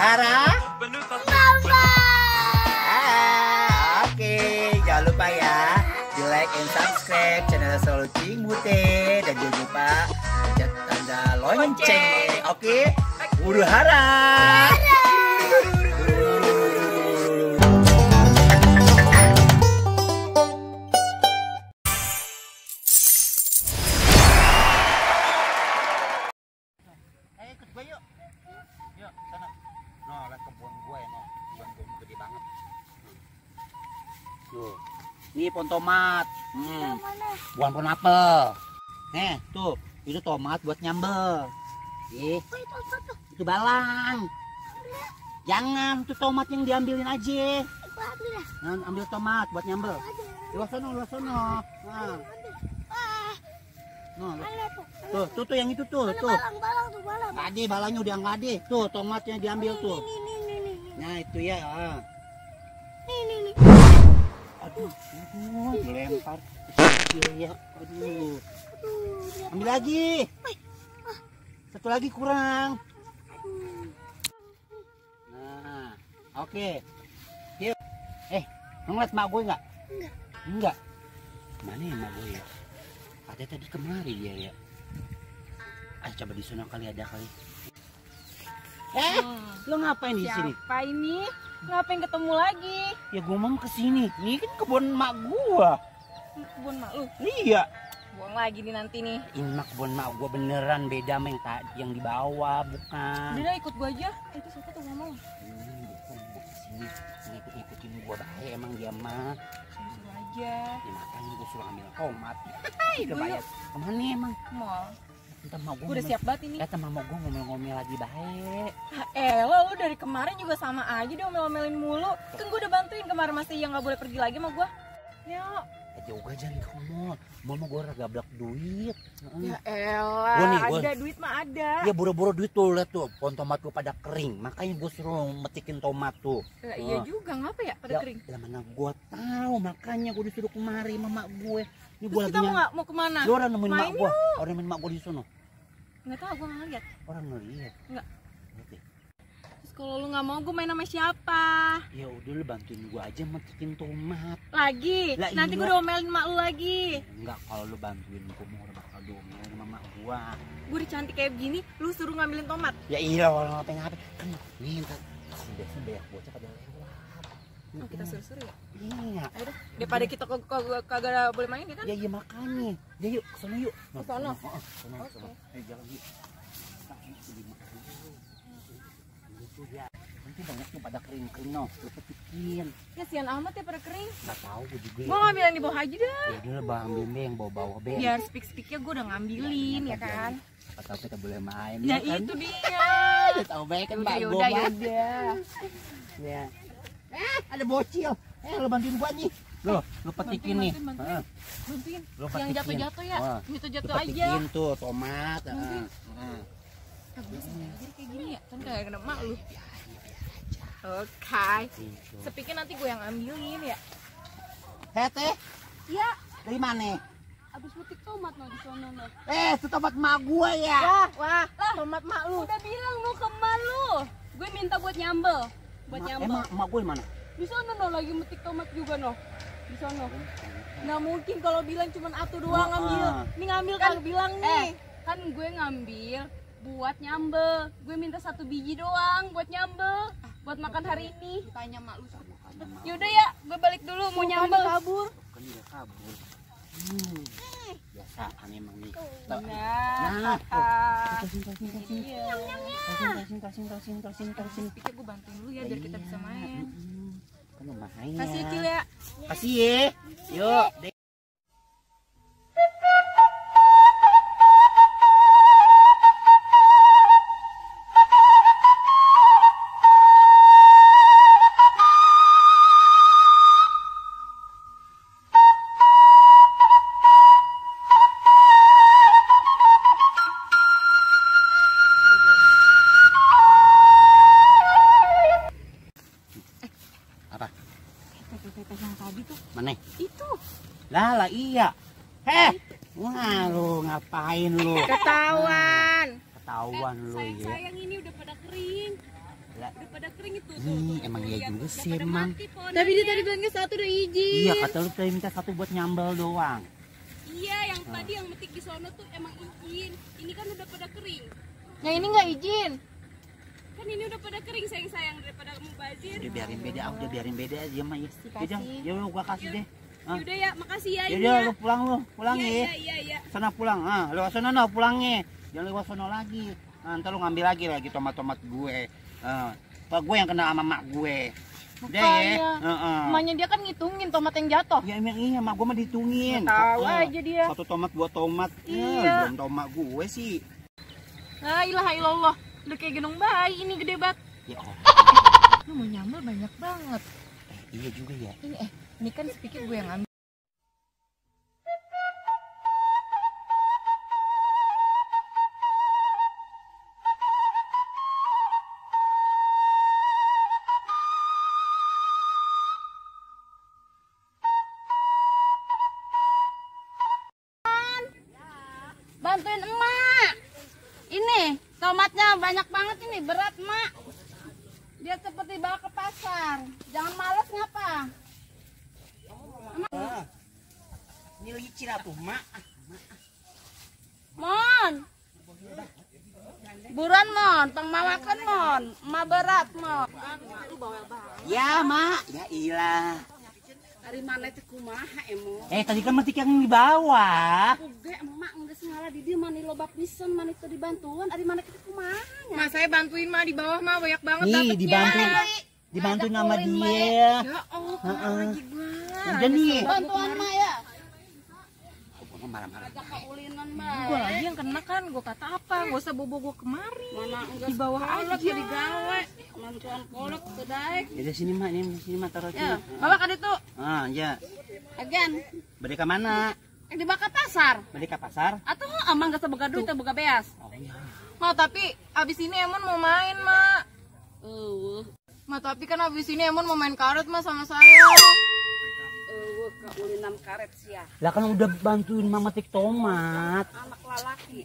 Hara? Mama. Oke, jangan lupa ya di like and subscribe channel Solo Cimute dan jangan lupa pencet tanda lonceng. Oke, Huru hara. Ikut gue yuk. Yuk, sana. No, lihat kebun gue no. Kebun gede banget. Tuh. Ini pohon tomat. Bukan pohon apel. Nih, tuh. Itu tomat buat nyambel. Ih. Itu balang. Jangan, tuh tomat yang diambilin aja. Nah, ambil tomat buat nyambel. Luas sono, luas sono. Nah. No, tuh yang itu tuh. Balang tuh. Nggak ada, balangnya udah nggak ada. Tuh, tomatnya diambil tuh. Nih. Nah, itu ya. Nih. Aduh, dilempar. Ya, aduh. Ambil lagi. Satu lagi kurang. Nah, oke. Yuk. Ngeliat mak gue nggak? Enggak. Mana ya mak gue ya? Katanya tadi kemari dia ya. Coba di sana kali ada kali. Lo ngapain di sini? Siapa ini? Ngapain ketemu lagi? Ya gue mau kesini. Ini kan kebun mak gua. Kebun mak lu? Iya. Buang lagi nih nanti nih. Ini mah kebun mak gua beneran beda sama yang tadi yang di bawah, bukan. Udah ikut gua aja. Itu siapa tuh ngomong? Gua kesini ngikut-ngikutin gua baik emang dia mah. Suruh aja. Ya makanya gua suruh ambil tomat. Udah bayar. Kemana emang? Mall. Entah mau Gua udah siap banget ini. Kata mama gua ngomel-ngomel lagi baik. Lo dari kemarin juga sama aja dia omel-omelin mulu. Kan gua udah bantuin kemarin masih yang nggak boleh pergi lagi sama gua. Yo. Juga jangan ngomong. Mama gua gablak duit. Ya elah, Gua ada duit mah ada. Ya buru-buru duit tuh, lihat tuh pohon tomat gua pada kering. Makanya gua suruh metikin tomat tuh. Iya juga, ngapa ya pada kering? Ya mana gua tahu, makanya gua disuruh kemari sama mak gue. Ini gua Terus kita mau kemana? Lu orang nemuin mak Main gua. yuk. Orang nemuin mak gua di sono. Nggak tahu, gua nggak ngeliat. Orang ngeliat. Nggak. Oke. Terus kalau lu nggak mau, gua main sama siapa? Ya udah lu bantuin gua aja metikin tomat. Lagi? Lah, Nanti iya. gua udah omelin mak lu lagi. Enggak, kalau lu bantuin gua mau bakal diomelin sama mak gua. Gue udah cantik kayak begini, lu suruh ngambilin tomat. Ya iya, orang ngapain kan nih ntar biasanya banyak bocah pada lewat. Oh, kita suruh-suruh ya? Iya. Ayo deh, daripada kita kagak boleh main ya kan? Ya iya makanya. Ya yuk, kesana yuk. Ke sono? Sono. Oke. Ayo jalan yuk. Itu ya. Nanti banyak tuh pada kering-kering no. Lu petikin. Ya sian amat ya pada kering. Nggak tahu gue juga. Gue ngambil yang di bawah aja dah. Ya udah lah bang, Bembe yang bawa-bawa Bem. Biar speak-speaknya gue udah ngambilin ya kan. Apa tahu kita boleh main. Ya kan? itu dia. Udah tahu baik kan Mbak Yaudah. Ya. Ada bocil. Lo bantuin gua nih. Lo petikin nih. Bantuin. Lo Yang petikin. jatuh-jatuh ya. Oh, Jatuh-jatuh lo aja. petikin tuh tomat. Bantuin. Gue sengaja jadi kayak gini ya. Kan kayak kena mak lu. Oke. Speaknya nanti gue yang ambilin ya. Teh. Iya. Dari mana? Abis metik tomat no di sono no. Itu tomat mak gua ya. Wah, tomat mak lu. Udah bilang mau ke mak lu. Gue minta buat nyambel. Emang mak gue mana? Di sono no lagi metik tomat juga no. Di sono. Nggak mungkin kalau bilang cuma atu doang ngambil. Ini ngambil kan bilang nih. Kan gue ngambil buat nyambel. Gue minta 1 biji doang buat nyambel. Buat makan hari ini. Tanya mak lu. Yaudah ya, gue balik dulu mau nyambel. Kabur. Kan dia kabur. Biasaan emang nih. Nah. Kasih. Pikir gue bantuin dulu ya biar kita bisa main. Kan lumayan. Kasih ya, Cil ya. Kasih ya. Yuk. Yang tadi tuh. Mana? Itu. Lah iya. Wah lu ngapain lu? Ketahuan. Ketahuan lu ya. Sayang ini udah pada kering. Udah pada kering itu. Emang iya juga sih emang. Tapi dia tadi bilangnya satu udah izin. Iya, kata lu tadi minta satu buat nyambel doang. Iya, yang tadi yang metik di sono tuh emang izin. Ini kan udah pada kering. Yang ini nggak izin. Kan ini udah pada kering, sayang daripada mubazir. Udah biarin beda aja mah ya. Ya udah gua kasih deh. Yaudah ya, makasih ya. Yaudah lu pulang ya. Iya. Sana pulang. Lewat sana no pulangnya. Jangan lewat sono lagi. Ntar lu ngambil lagi tomat-tomat gue. Kalau gue yang kena sama mak gue. Udah ya. Emaknya dia kan ngitungin tomat yang jatuh. Ya emang iya, mak gue mah dihitungin. Tahu aja dia. Satu tomat dua tomat. Iya. Belum tau mak gue sih. La ilaha illallah. Udah kayak gendong bayi ini gede banget. Ya Lu mau nyambel banyak banget. iya juga ya. Ini kan sedikit gue yang ambil. Bantuin emak. Ini tomatnya banyak banget ini, berat mak. Dia seperti bawa ke pasar. Jangan males ngapa. Ini licin atuh mak. Mon. Buruan mon, pengmawakan mon. Emak berat mon. Ya mak. Ya ilah. Dari mana itu kumaha emo? Tadi kan metik yang di bawah. Uge emak nggak sengalah di dia mani lobak pisan mani itu dibantuan. Dari mana kita kumaha? Mas saya bantuin mah di bawah mah banyak banget Nih dapetnya. dibantu nama dia. Ya Allah, lagi banget. Udah nih. Bantuan mak ya. Marah-marah. Ajak keulinan mah. Gue lagi yang kena kan, gue kata apa? Gak usah bobo gue kemari. Mana enggak Di bawah aja. digawe. Mantuan kolot kedaek. Ya sini mak, sini mak taruh Ya, sini. bawa kan itu. Ya. Agen. Beli ke mana? Di baka pasar. Beli ke pasar? Atau amang gak seboga duit, boga beas. Oh iya. Ma, tapi abis ini Emon mau main, Ma. Ma, tapi kan abis ini Emon mau main karet, Ma, sama saya. Keulinan karet sia. Lah kan udah bantuin mama tik tomat. Anak lalaki.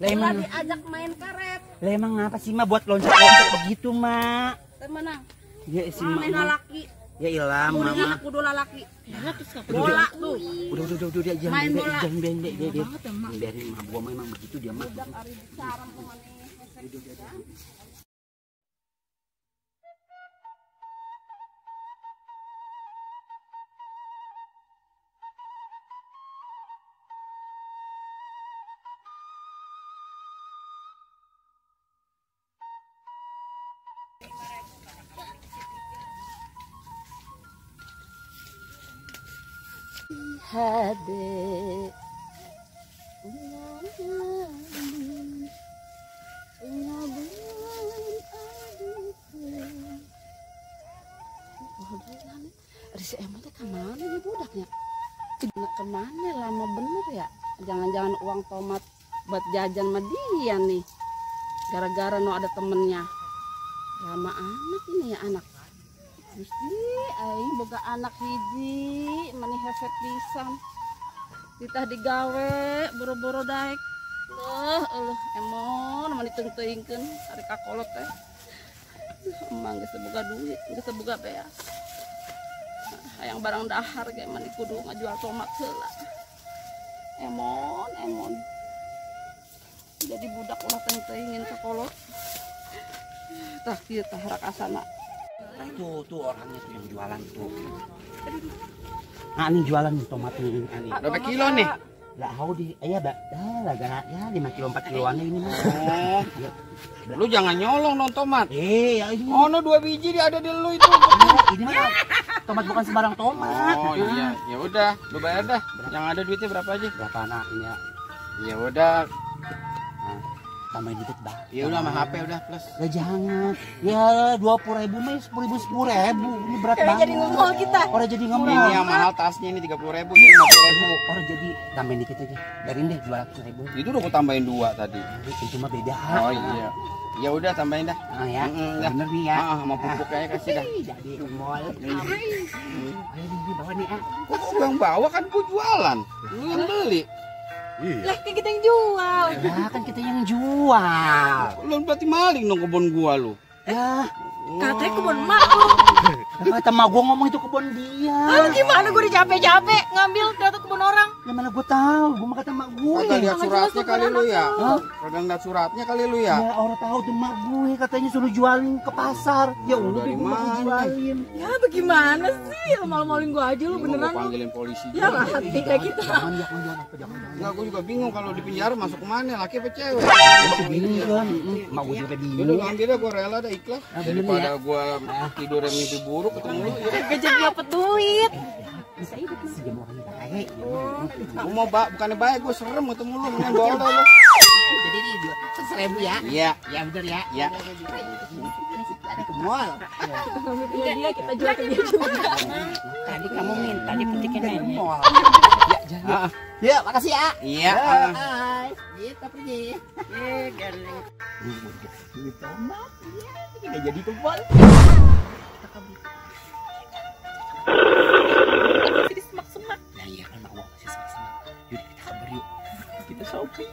Lah emang, Diajak main karet. lah emang ngapa sih mak buat loncat-loncat begitu mak? Mana? Ya si mak. Main lalaki. Ya ilah mama. Kudu lalaki. Bola Bola tuh. Udah dia Main bola. jangan biarin mah gua memang begitu dia mah. Hade. Si Emon teh kemana nih budaknya? Kemana lama bener ya? Jangan-jangan uang tomat buat jajan sama dia nih. Gara-gara no ada temennya. Lama anak ini ya anak. Mesti aing boga anak hiji mani heset pisan. Ditah digawe boro-boro daek. Emon mani teuing-teuingkeun ari kakolot teh. Emang geus boga duit, geus boga beas. Hayang barang dahar ge mani kudu ngajual tomat heula. Emon. Jadi budak ulah teuing-teuingin kakolot. Tah kieu tah rakasana. Nah, tuh orangnya tuh yang jualan tuh. Nah, ini jualan nih tomat ini. Berapa kilo nih? Lah, iya, Mbak. Ya 5 kilo 4 kiloan ini mah. Lu jangan nyolong dong tomat. Ya ini. Oh, no 2 biji dia ada di lu itu. Ini mah tomat bukan sembarang tomat. Oh iya, ya udah, lu bayar dah. Yang ada duitnya berapa aja? Berapa anak ini ya? Ya udah, tambahin dikit, Bang. ya udah sama HP udah plus. Ya jangan. Ya 20.000 mah 10.000. Ini berat banget. Jadi ngemol kita. Orang jadi ngemol. Ini yang mahal tasnya ini 30.000, ini 50.000. Orang jadi tambahin dikit aja. Biarin deh 200.000. Itu udah gua tambahin 2 tadi. Itu mah beda. Oh iya. Ya udah tambahin dah. Ya. dah. Bener nih ya. Sama pupuk kayaknya kasih dah. Jadi ngemol. Ayo di bawah nih, Kok lu yang bawa kan gua jualan. Lu yang beli. Lah kan kita yang jual. Ya kan kita yang jual. Lu berarti maling dong kebun gua lu. Ya Katanya kebun emak lu. Kata mak gua ngomong itu kebun dia. Ah, gimana gue udah capek-capek ngambil ternyata kebun orang. Ya mana gua tahu, gua mah kata mak gue. Kagak lihat suratnya kali lu ya? Hah? Kagak lihat suratnya kali lu ya? Ya orang tahu tuh mak gue katanya suruh jualin ke pasar. Ya udah Dari deh gua mau mana? jualin. Ya bagaimana sih? Lu malu-maluin gue aja lu Gua beneran lu. panggilin polisi Ya juga. lah hati kayak kita. Jangan apa jangan. Enggak, gua juga bingung kalau di penjara masuk kemana, laki apa cewek? Bingung kan. Mak gue juga Udah bingung. ngambil dah, gua rela dah ikhlas. bener Daripada gua tidur yang mimpi buruk ketemu lu. Gak jadi dapet duit. Dia mau orang baik. Gua mau bukannya baik, gua serem ketemu lu, mendingan bodoh lu. Jadi ini 100.000 ya. Iya. Ya bener ya. Iya. Ada ke mall. Ngambil punya dia kita jual ke dia juga. Tadi kamu minta dipetikin aja. Ya, jangan. Ah, Ya, makasih ya. iya. Bye. Kita pergi. Ini tomat. Ya, kita jadi kebun. Jadi semak-semak. Nah, iya kan mak gua masih semak-semak. Yuk kita kabar yuk. Kita shopping.